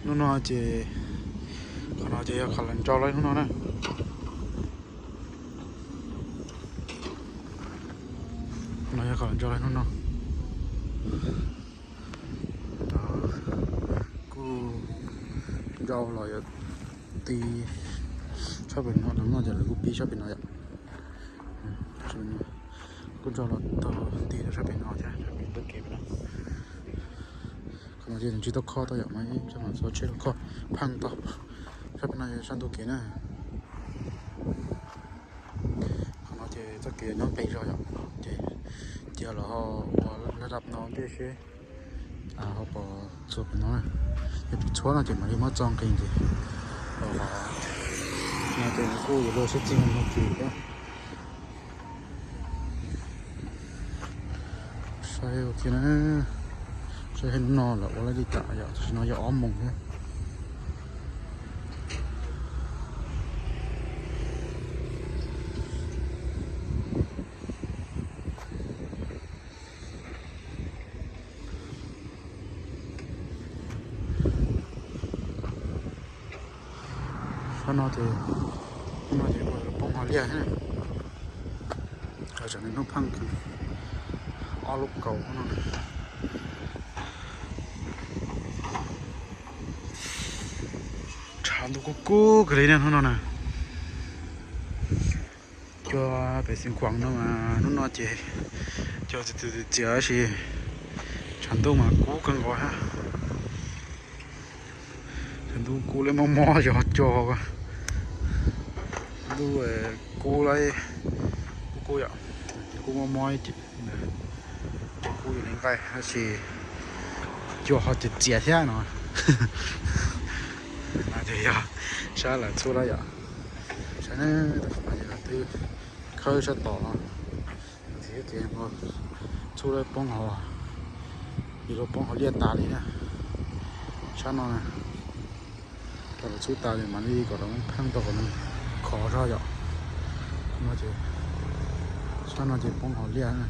Hnub no Ché, hnub no Ché kha lăn châu lai hnub no na. Hnub no Ché kha lăn châu lai hnub no. Ơ, kuh châu loi ti sắp bên nó, nó giờ là kuh pi sắp bên nó vậy. Kuh châu loi ti sắp bên nó chứ, sắp bên tôi kịp nó. Kha mah chen chi tō kho tō yā mai, cha ma so che kho phang tō. Sap na san tō ke na. Kha mah chen tō ke nyōng pe so yā. Che, che la ho, wa la dap no de che. A ho po so pe no. Ye pu chua na che ma ri ma chong ke che. Ho ho. Na che ku yo lo se ching no ke. ໃສ່ໂອເຄນະ ໃສ່ໃຫ້ນອນລະ ໂອລາດິຕະ ຢ່າ ຊິນອນຢ່າອ້ອມມົງເດີ. ຊະນໍເຕ ຊະນໍເຕ ປ້ອງຫາລຽນ ເຂົາຈະມີຮູບພັງຄື ອອກລູກເກົ່າເນາະ ຊານດູກູກູກະເລີຍເນາະ ເນາະ. ຈວບເປັນສິ່ງຂວາງເນາະ ມາໂນນອເຈ ຈວບເຈຊິ ສັນຕຸມາກູກັນບໍ່ຮະ ສັນຕຸກູເລີຍມອມອຈອຈອ ດູເອີ ກູໄລ ກູຢາ ກູມອມອຍຈິ ກູຢູ່ໃນໄກຮະຊິ ຈວບເຂົາຈະເຈຍແທ້ເນາະ ນາຈະຢາ ຊາລະຊູລະຢາ. ສະເໜີ ເຄີຍສະຕໍ ທີ່ເຮັດໃຫ້ເຮົາຊູໄດ້ປ້ອງເຮົາ ມີໂລປ້ອງເຮົາລຽນຕານີ້ນະ ຊະເນາະນະ ກະສູ້ຕາຍມານີ້ກໍຕ້ອງພັງຕໍ່ກັນ ຂໍເທົ່າເນາະ ມາເຈ ຊະເນາະເຈ ປ້ອງເຮົາລຽນນະ.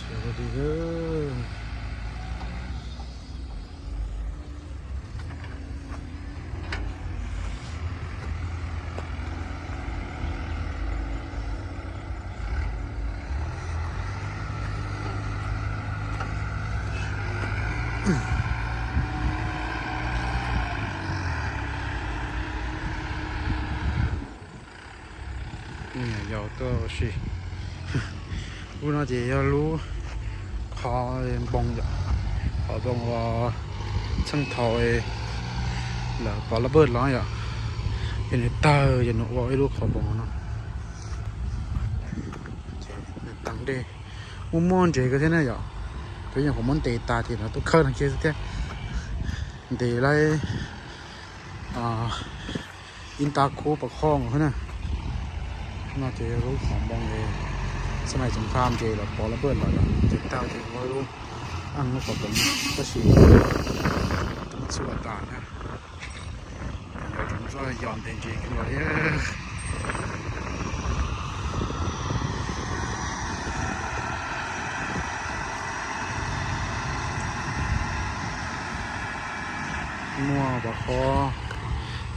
ສະຫວັດດີເດີ ນີ້ຍາວຕໍ່ຊິ ອູນອເຈຍາລູ ຂໍບົງຢາ ຂໍບົງວ່າ ເຊິ່ງເທົາເອ ລະກໍລະເບີດລະຢາ ເຫັນເຕີ ຢາໜູວ່າ ເອີ ລູກຂໍບົງເນາະ ຕັງເດ ມຸມມອນເຈກະເທນະຢາ ເປັນຫຍັງຂອງມັນເຕຕາເທນະ ຕຸເຄີນເຄສເຕ ເດໄລ ອ່າ ອິນຕາຄູປະຄອງຫັ້ນນະ ໜ້າຈະຮູ້ຂອງບອງເອ ສະໄໝສົງຄາມເຈ ລະປໍລະເບີດລະເຈັດເຕົ້າເຈ ບໍ່ຮູ້ອັງນະ ກະເປັນກະສີ ສຸອາຕານະ ຍອມເຕັນເຈຂຶ້ນວ່າ ເອີ ງົວປາຄໍ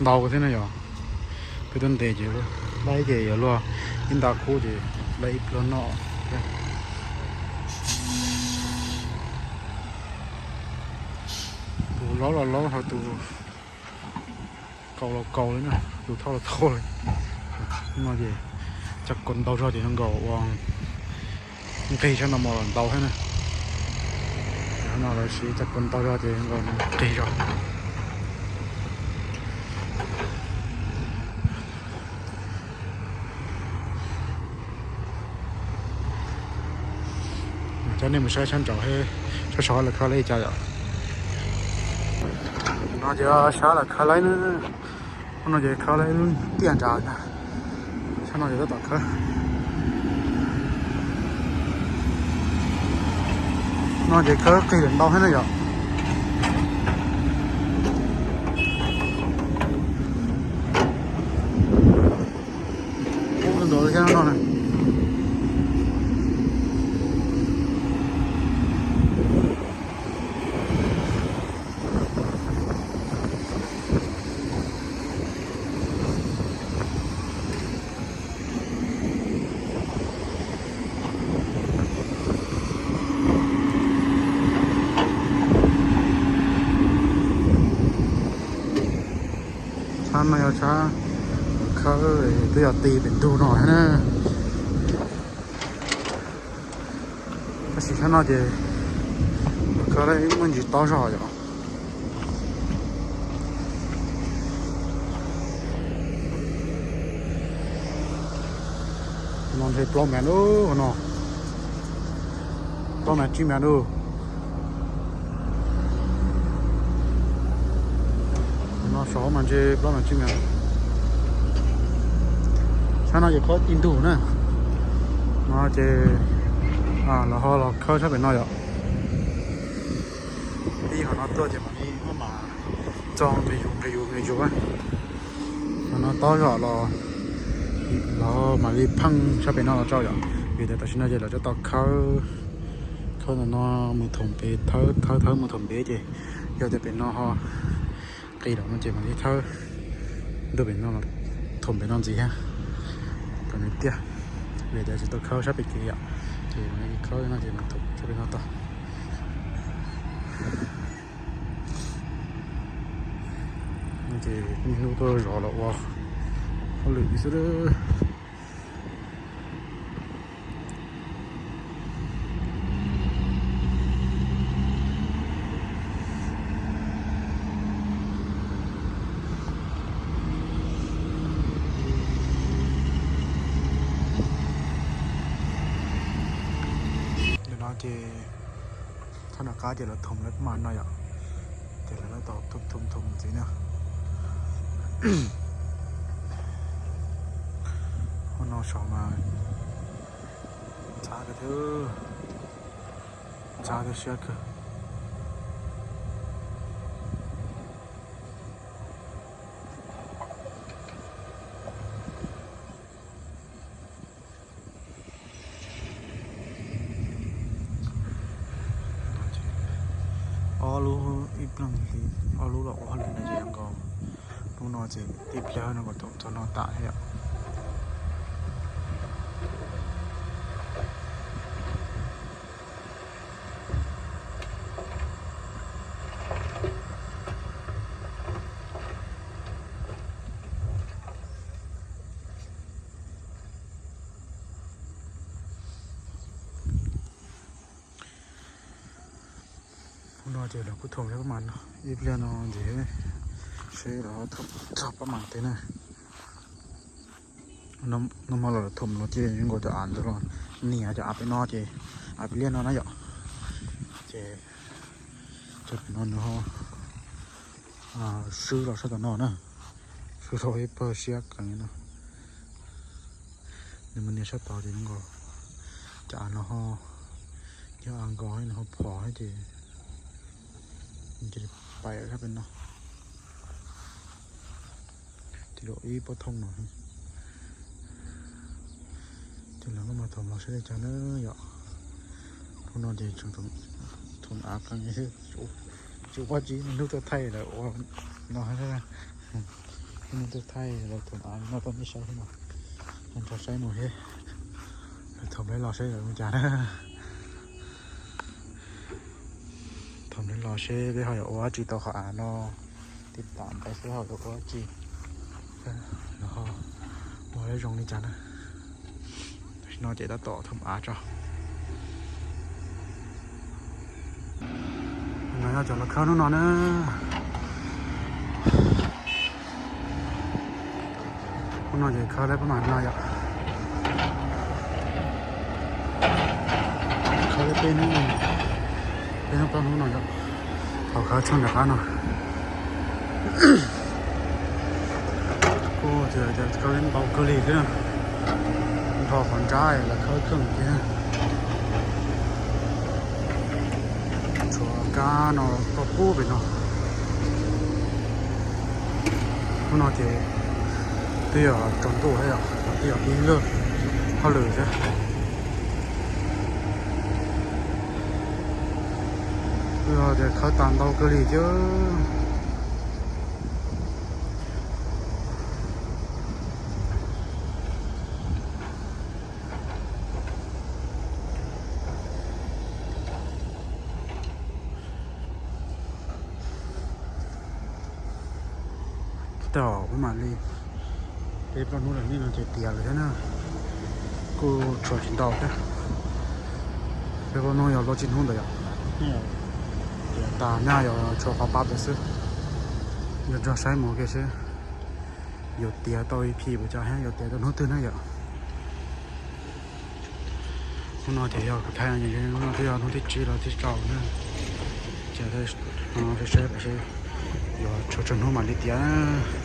ເດົາກັນເທື່ອນະຢອ ໄປຕົ້ນເຕເຈ ໄລ່ເຈຢາລົວ ອິນຕາຄູເຈ ໄລ່ອີກເພື່ອນອກ ຕູເລົ່າລາວເຮົາຕູ ເກົ່າເຫຼົ່າເກົ່າເລີຍນະ ຢູ່ເທົ່າເຫຼົ່າເກົ່າເລີຍ ມາເດ ຈັກກົນເຕົາເທົ່າທີ່ນ້ອງເກົ່າວ່າງ ມັນເຄີຍຊັ້ນນະ ມອລອນເຕົາໃຫ້ນະ ເຮົານະ ລາວຊິຈັກກົນເຕົາເທົ່າທີ່ນ້ອງເກົ່ານະ ເຄີຍຊັ້ນ. ຈາກນີ້ມາໃຊ້ຊັ້ນຈອດໃຫ້ຊອດໆ ແລ້ວເຂົ້າໄລ່ຈາກ ນອນຈະຊາລະຄາໄລນະ ນອນຈະຄາໄລລຸນຕຽນຈານະ ຊານອນຈະຕອກເຄີ ນອນຈະເຄີ ເຄີຍເຫັນເບົາໃຫ້ນະຢາ. ໂອ້ ໂດດແຄ່ນັ້ນນອນນະ ຊາ ເຄີຍ ຕົວຢ່າງຕີເປັນດູໜ້ອຍຫັ້ນນະ. ພາສີຂ້າງນອກເຈ ເຄີຍໄດ້ມັນຢູ່ຕໍ່ຊອຍຢູ່. ນອນເຮັດປລໍແມນໂອ້ເນາະ ປລໍແມນຈິແມນໂອ້. ນອນຊອມມັນເຈປລໍແມນຈິແມນ ຊານອຍເຈເຄີຍຕີນດູນະ ນອນເຈ ອ່າ ລາວຮໍລາວເຄີຍຊາເປັນນອຍອະ. ປີເຮົາເນາະ ຕົວເຈັບມານີ້ເຮົາມາຈອງໄປຢູ່ ໄປຢູ່ ໄປຢູ່ວ່າເຮົາເນາະ ຕໍ່ເຈາະລໍ ລໍມາລີພັງຊາເປນເນາະ ເຈົ້າເຈົ້າ ເວລາຕາຊິນາເຈ ເຮົາຈະຕໍ່ເຂົ້າ ເຂົ້າເນາະ ມືຖົມເປເທີ ເທີ ເທີ ມືຖົມເປເຈ ເຈົ້າຈະເປັນເນາະ ເຮົາ Kì đó mà chỉ mà đi thơ. Đồ bên nó là thùng bên nó gì ha. Còn này tia. Về đây chỉ tôi khâu sắp bị kì ạ. Chỉ mà đi khâu nó chỉ mà thùng sắp bên nó to. Nó chỉ như tôi rõ là wow. Không lụi xíu đó. ເດີເນາະ ເຈ ທະນາຄານເຈ ລະຖົມລະປະມານໜ້ອຍອະ ເຈ ລະຕໍ່ຖົມໆໆຊີ້ນະ. ຫົວໜໍ່ຊອມາ ຊາກະເທີ ຊາກະເຊືອກະ. ອໍ ລູກອີບໜຶ່ງທີ່ ອໍ ລູກຫຼອກວ່າເຂົາຫຼິ້ນໄດ້ຫຍັງກໍ ລູກນ້ອຍຊິຕິບແລ້ວນະ ກໍຕ້ອງ ຕ້ອງນອນຕາກໃຫ້ອະ. ພວກນ້ອຍເຈ ລາວກໍຖົມໄດ້ປະມານເນາະ ອີບເລື່ອນເນາະ ເດ ເຊ ລາວຖົມ ຖົມປະມານເຕນະ. ນ້ຳ ນ້ຳມັນລະຖົມເນາະ ເຈ ຍັງກໍຈະອ່ານຕະຫຼອດ ນີ້ອາດຈະອາໄປນອນ ເຈ ອາໄປເລ່ນນອນນະເຍາະ ເຈ ຈະໄປນອນຢູ່ຫ້ອງ ອ່າ ຊື້ລາວຊະຕະນອນນະ ຊື້ລາວເຮັດເປີເຊຍກັນນີ້ເນາະ. ໃນມື້ນີ້ຊະຕາ ເຈ ຍັງກໍຈະອ່ານນະຮອ ຈະອ່ານກໍໃຫ້ນະຮອ ພໍໃຫ້ເຈ ມັນຈະໄດ້ໄປແລ້ວເປັນເນາະ. ຕິໂລອີປະທົງເນາະ ເຈົ້າລາວກໍມາຖົມລາວເສຍໃຈເນາະເຍາະ ພວກນ້ອງເຈ ຖົມ ຖົມອາກັນຢູ່ ໂອ້ ຈູວ່າຈີນ ນຸກຕະໄທແລ້ວ ໂອ້ ເນາະ ນຸກຕະໄທແລ້ວ ຖົມອາເນາະ ຕອນນີ້ໃຊ້ເນາະ ມັນຈະໃຊ້ໝູເຮ ຖົມໄດ້ລາວເສຍໃຈເນາະ ຖົມໄດ້ລາວເສຍ ໄດ້ເຮົາຢາກໂອວາຈີຕໍ່ເຂົາອາເນາະ. ຕິດຕາມໄປເທື່ອເຮົາກໍບໍ່ຈີເນາະ ບໍ່ໄດ້ລົງນີ້ຈ້ານະ ນອນເຈດຕໍ່ທຳອາເຈົ້າ ນອນເຈົ້າລະເຂົ້ານອນເນາະ ພວກນ້ອງຈະເຂົ້າໄດ້ປະມານໜ້ອຍອະ ເຂົ້າໄດ້ເປັນ ເປັນຕອນຫົວໜ້ອຍອະ ເຂົ້າເຂົ້າຊ່ອງດາການເນາະ ໂອ້ ຈະ ຈະເຂົ້າເປັນເບົາເກົາຫຼີຄືນະ ເຂົ້າຂອນຈາຍ ແລ້ວເຂົ້າເຄື່ອງຄືນະ. ສວຍອາກາດເນາະ ກໍປູເປັນເນາະ ພວກນ້ອງເຈ ເຕີຍຈອນໂຕໃຫ້ອະ ເຕີຍປີເລີຍ ເຂົາເລີຍຈ້ະ ເພື່ອຈະເຂົ້າຕາມເບົາເກົາຫຼີເຈີ. ໂອເຄ Tao, pues Mali. Te pa nu la ni no te tia le na. Ku cho chin tao ke. Pe pa nu yo lo chin hun da ya. Ya ta na yo cho pa pa de se. Yo jo sai mo ke se. Yo tia tao i phi bu cha he yo tia do nu tu na ya. Hun no te yo ka kai na ni no te yo nu te chi lo te chao na. Cha de no te se pa se. Yo cho cho nu Mali tia na.